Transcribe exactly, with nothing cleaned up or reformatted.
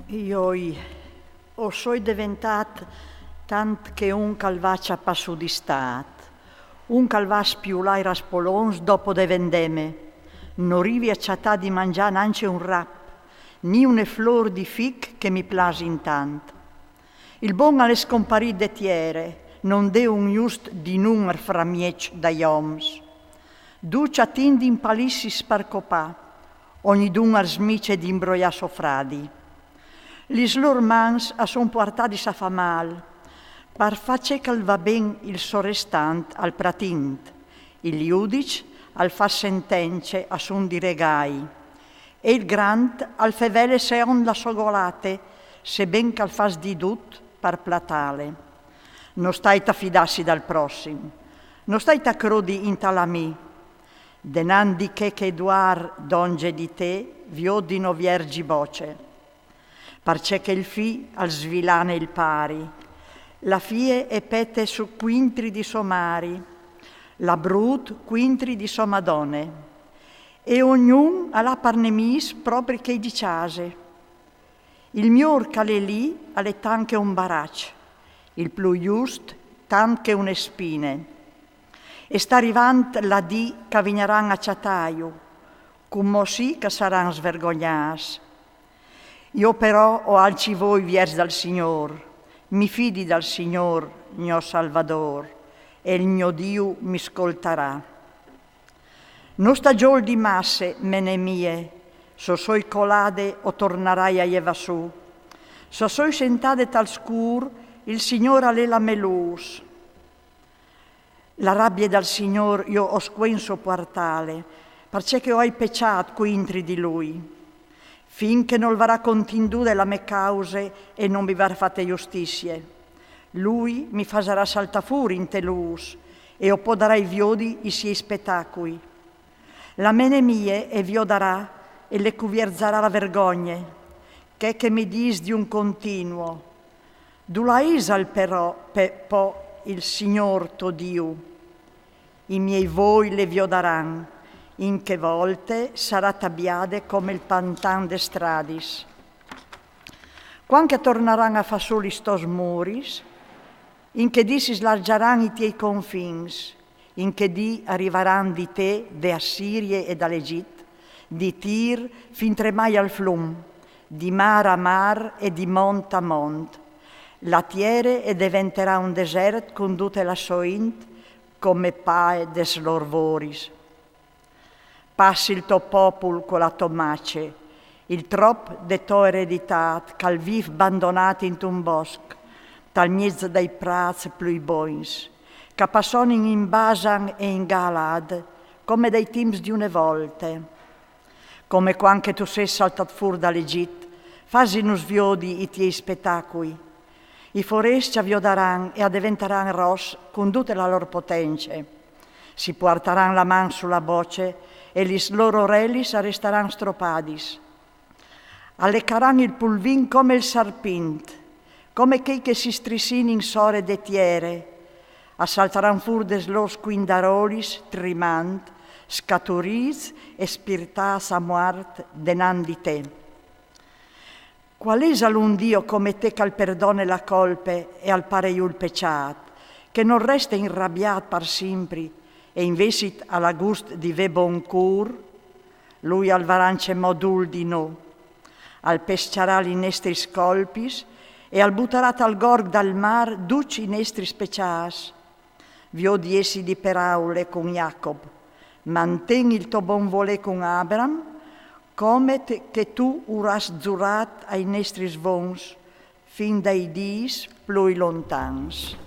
Joi, o soi deventât tant che un ch'al va a cjapâ sudistât, un ch'al va a spiulâ i raspolons dopo de vendeme. No rivi a cjatâ di mangjâ nancje un rap, ni une flôr di fic che mi plasin tant. Il bon al è scomparît de tiere, no 'nd è un just di numar framieç dai oms. Ducj a tindin palissis par copâ, ognidun al smice di imbroiâ so fradi. Lis lôr mans a son puartadis a fâ mâl, par fâ ce ch'al va ben il sorestant al pratint. Il judiç al fâs sentence a son di regâi, e il grant al fevele seond la sô golate, seben ch'al fâs di dut par platâle. No stait a fidâsi dal prossim, no stait a crodi intal amì, denant di chê che duar dongje di te viôt di no vierzi boce. Parcè che il fi al svilane il pari, la fie e pete su cuintri di sô mari, la brût cuintri di sô madone. E ognun al à par nemîs propri chei di cjase. Il miôr ch'al è li al è tant che un baraç, il plui just tant che une spine. E sta rivant la dì ch'a vignaran a cjatâju, cumò sì ch'a saran svergognâts. Jo però o alci i voi viers dal Signôr, mi fidi dal Signôr, gno Salvadôr, e il gno Diu mi scoltarà. No sta zoldi masse, mene mie, s'o soi colade o tornarai a jevâ sù. S'o soi sentade tal scûr, il Signôr al è la me lûs. La rabie dal Signôr jo o scuen sopuartâle, parcè che o ai pecjât cuintri di lui. Fin che nol varà contindude la me cause e no mi varà fate justizie. Lui mi fasarà saltâ fûr inte lûs e o podarai viodi i siei spetacui. La mene mie e viodarà e le cuvierzarà la vergogne, chê che mi dîs di un continuo: Dulà isal però, pe-, po il Signôr to Diu? I miei voi le viodaran, in chê volte sarà tabiade come il pantan des stradis. Cuant che a tornaran a fâ sù lis tôs muris, in chê dì si slargjaran i tiei confins, in chê dì a rivaran di te de Assirie e dal Egjit, di Tir fin tremai al flum, di mâr a mâr e di mont a mont. La tiere e deventarà un desert cun dute la sô int come pae des lôr voris. Passi il to popul cu la tô mace, il trop de tô ereditât ch'al vîf bandonât intun bosc, tal mieç dai prâts plui bogns, ch'a passonin in Basan e in Galaad, come dai timps di une volte. Come cuant che tu sês saltât fûr dal Egjit, fasinus viodi i tiei spetacui. I forescj a viodaran e a deventaran ros cun dute la lôr potence. Si puartaran la man su la boce e lis lôr orelis a restaran stropadis. A lecaran il pulvin come il sarpint, come chei che si strissinin sore de tiere, a saltaran fûr des lôr scuindarolis trimant, scaturîts e spirtâts a muart denant di te. Cuâl isal un Diu come te ch'al perdone la colpe e al pare jù il pecjât, che nol reste inrabiât par simpri e invezit al à gust di vê bon cûr? Lui al varà ancjemò dûl di nô, al pescjarà lis nestris colpis e al butarà tal gorg dal mâr ducj i nestris pecjâts. Viôt di jessi di peraule cun Jacop. Manten il to bon volê cun Abram, come te, che tu ur âs zurât ai nestris vons, fin dai dîs plui lontans.